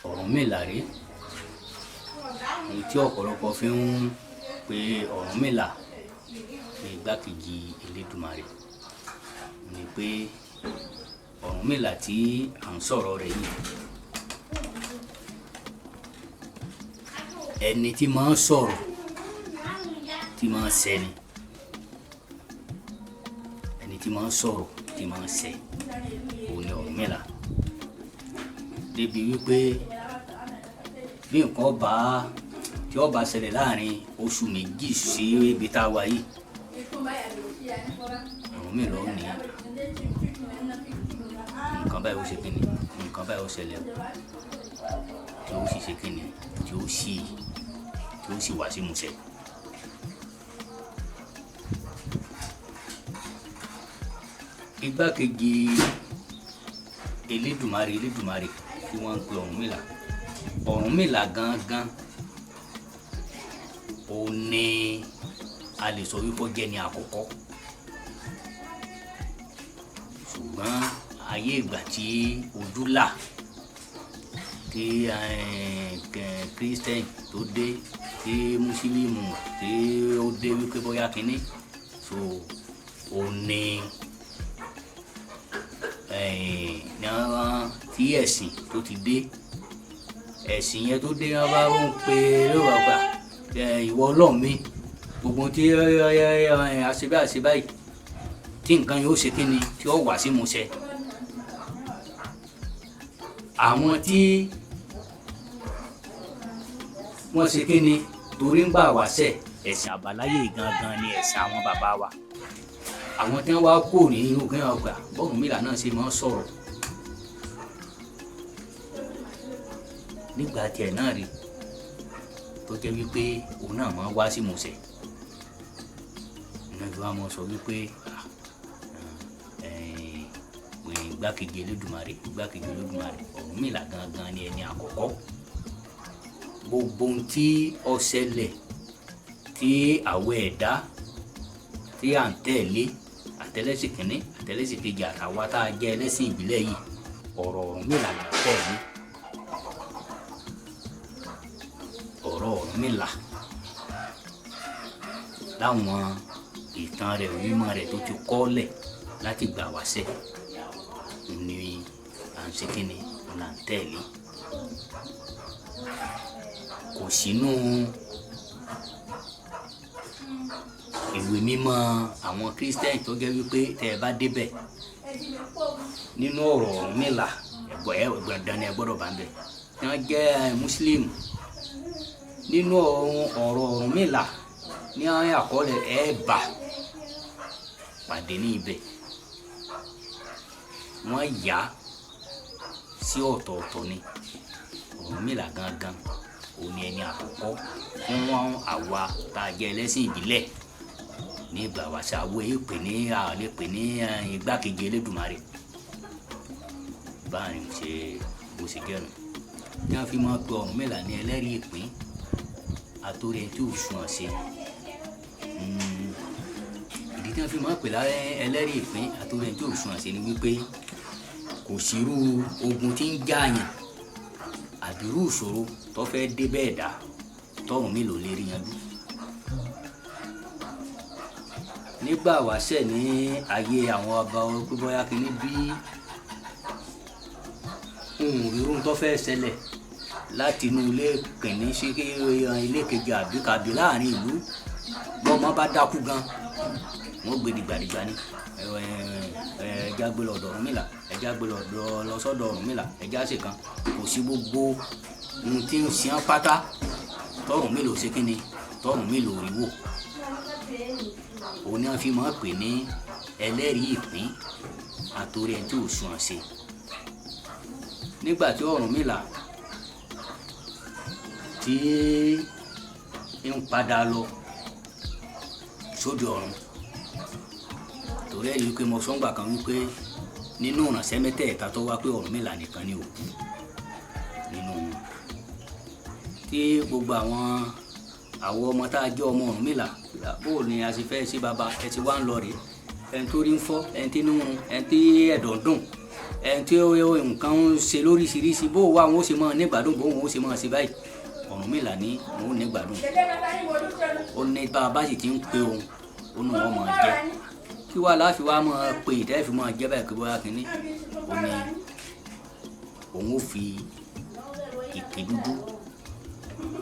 Ọ̀rúnmìlà rèé, èyí tí ọ̀pọ̀lọpọ̀ fi ń pe Ọ̀rúnmìlà ní igbákejì Elédùmarè ni pé Ọ̀rúnmìlà tí à ń sọ̀rọ̀ rẹ̀ yìí, ẹni tí máa ń sọ̀rọ̀ tí máa ń ṣẹ ni, ẹni tí máa ń sọ̀rọ̀ tí máa ń ṣẹ, òun ni Ọ̀rúnmìlà. Débi wípé bí nǹkan bá tí ó bá ṣẹlẹ̀ láàrin oṣù méjì sí ibi tá a wà yìí, Ọ̀rúnmìlà ó ní nǹkan báyìí ó ṣe kíni, nǹkan báyìí ó ṣẹlẹ̀, tí ó sì ṣe kíni, tí ó sì wá sí ìmúṣẹ. Igbákejì Elédùmarè Elédùmarè tí wọ́n ń pe Ọ̀rúnmìlà, Ọ̀rúnmìlà gangan òun ni a lè sọ wípé ó jẹ́ ní àkọ́kọ́. Ṣùgbọ́n ayé ìgbà tí ojú là, tí Christian tó dé, tí Mùsùlùmí tí ó dé wípé bóyá kíní, so òun ni tí ẹ̀sìn tó ti dé, ẹ̀sìn yẹn tó dé, wọ́n bá ń pe ló wà gbà ìwọ Ọlọ́run mi, gbogbo tí àṣebá àṣebá yìí tí nǹkan yóò ṣe kíni tí ó wà sí ìmúṣẹ. Àwọn tí wọ́n ṣe kíni torí ń gbà wáṣẹ̀, ẹ̀sìn àbáláyé gangan ni ẹ̀sìn àwọn bàbá wa. Àwọn tí wọ́n wá kó ní inú kí wọ́n gbà b'Ọ̀rúnmìlà náà ṣe máa ń sọ̀rọ̀ nígbà tiẹ̀ náà rí, tó jẹ́ wípé òun náà máa ń wá sí ìmúṣẹ. Ìnáwó wa máa sọ wípé igbákejì Elédùmarè, igbákejì Elédùmarè, Ọ̀rúnmìlà gangan ni ẹni àkọ́kọ́. Gbogbo ohun tí ó ṣẹlẹ̀ tí àwọn ẹ̀dá tí à ń tẹ̀lé, àtẹlẹ́sìn kìíní, àtẹlẹ́sìn kejì, àtàwa tá a jẹ́ ẹlẹ́sìn ìbílẹ̀ yìí, ọ̀rọ̀ Ọ̀rúnmìlà là ń tẹ̀lé. Ọ̀rọ̀ Ọ̀rúnmìlà láwọn ìtàn rẹ̀, mímọ́ rẹ̀ tó ti kọ́lẹ̀ láti gbà wáṣẹ̀ ni à ń ṣe kíni, là ń tẹ̀lé. Kò sínú ìwé mímọ́ àwọn Christian tó jẹ́ wípé tẹ́ ẹ bá débẹ̀ nínú ọ̀rọ̀ Ọ̀rúnmìlà, ẹ̀gbọ́n ni ẹ gbọ́dọ̀ bá ń bẹ̀. Tí wọ́n jẹ́ Muslim, nínú ọ̀rọ̀ Ọ̀rúnmìlà ní àkọọ́lẹ̀ ẹ bá pàdé ní ibẹ̀. Wọ́n yà á sí ọ̀tọ̀ọ̀tọ̀ ni. Ọ̀rúnmìlà gangan òun ni ẹni àkọ́kọ́ fún àwa tá a jẹ́ ẹlẹ́sìn ìbílẹ̀ ní ìgbà wáṣẹ̀. Àwọn èyí pè ní, a lè pè ní igbákejì Elédùmarè. Báyìí ṣe bó ṣe jẹ́ nu. Tí wọ́n fi máa ń pe Ọ̀rúnmìlà ní ẹlẹ́rìí ìpín, àtòrí ẹni tí ò sunwọ̀n ṣe. Ìdí tí wọ́n fi máa ń pè láyé ẹlẹ́rìí ìpín, àtòrí ẹni tí ò sunwọ̀n ṣe ni wípé kò sí irú ogun tí ń jà yàn àbí irú ìṣòro tó fẹ́ dé bẹ́ẹ̀ dá tọ́rùnmìlà ò lè rí yanjú. Nígbà wáṣẹ̀ ní ayé àwọn ọba pé bóyá kíní bí ohun irú tó fẹ́ ṣẹlẹ̀ láti inú ilé kìíní sí ilé kejì àbí kàbí láàrin ìlú, bọ́mọ bá dákú gan, wọ́n gbé dìgbàdìgbà ni. Ẹja gbé lọ ọ̀dọ̀ Ọ̀rúnmìlà, ẹja gbé lọ sọ́dọ̀ Ọ̀rúnmìlà, ẹja ṣe kan. Kò sí gbogbo ohun tí ń ṣe wọ́n pátá tọ́rùnmìlà ò ṣe kíni, tọ́rùnmìlà ò rí wò. Òun ni wọ́n fi máa ń pè ní ẹlẹ́rìí ìpín, àtòrí ẹni tí ò sunwọ̀n ṣe. Nígbà tí Ọ̀rúnmìlà tí ń padà lọ sóde ọ̀run, torí ẹ̀ wípé mo sọ ńgbà kan wípé nínú ìránṣẹ́ mẹ́tẹ̀ẹ̀ta tó wá pé Ọ̀rúnmìlà nìkan ni òkú nínú wọn. Tí gbogbo àwọn ọmọ tá a jẹ́ ọmọ Ọ̀rúnmìlà, bó ni a ṣe fẹ́ ṣe bàbá, ẹ ti wá ń lọ rèé, ẹni tó rí ń fọ́, ẹni tí inú ń run, ẹni tí ẹ̀dọ̀ ń dùn, Ẹni tí nǹkan ń ṣe lóríṣiríṣi, bó wà wọn ó ṣe máa nígbàdùn, bó wọn ó ṣe máa ṣe báyìí. Ọ̀rúnmìlà ní wọn ò nígbàdùn. Ó ní bá a bá sì ti ń pe òun, ó ní wọn máa jẹ. Kí wàá láfi wá máa pe ìtẹ́ fi máa jẹ́ báyìí kí bóyá kínní. Ó ní òun ó fi ìpín dúdú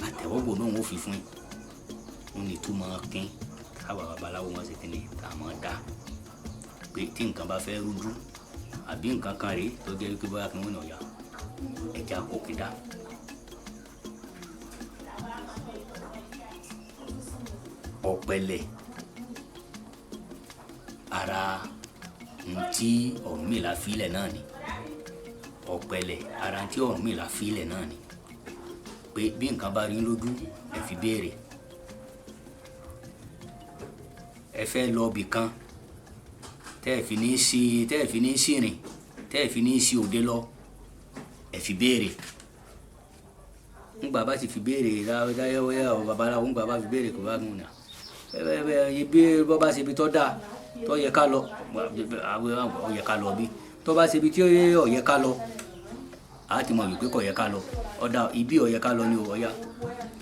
àtẹ̀wọ́gbò náà òun ó fi fún yín. Ó ní ìtumọ̀ kín káwa babaláwo wọn ṣe kínní tá a máa dá pé tí nǹkan bá fẹ́ rújú àbí nǹkan kan rèé tó jẹ́ wípé bóyá kí wọ́n nà ya ẹja kò kí dá. Ọ̀pẹ̀lẹ̀ ara ntí Ọ̀rúnmìlà fílẹ̀ náà ni. Ọ̀pẹ̀lẹ̀ ara ntí Ọ̀rúnmìlà fílẹ̀ náà ni pé bí nǹkan bá rí lójú ẹ fi béèrè. Ẹ fẹ́ lọ ibì kan tẹ́ ẹ fi ní sí, tẹ́ ẹ fi ní sí rìn, tẹ́ ẹ fi ní sí òde lọ, ẹ fi béèrè. Ńgbà bá ti fi béèrè dáyẹwò babaláwo, ńgbà bá fi béèrè kò bá gùn nà. Bẹ́ẹ̀ ibi bọ́ bá ṣe ibi tó dáa tó yẹ ká lọ, ó yẹ ká lọ bí. Tó bá ṣe ibi tí ó yẹ ká lọ, a ti mọ̀ wípé kò yẹ ká lọ. Ọ̀dà ibi ó yẹ ká lọ ni ó yá.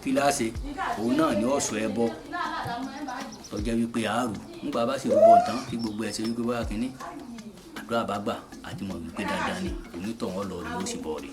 Kí la ṣe? Òun náà ni ó sọ ẹbọ tó jẹ́ wípé a rù. Ńgbà bá sì rúbọ tán tí gbogbo ẹ ṣe wípé bóyá kínní, àdúrà bá gbà, a ti mọ̀ wípé dáadáa ni. Onítọ̀hún lọ rí ó sì bọ̀ rí.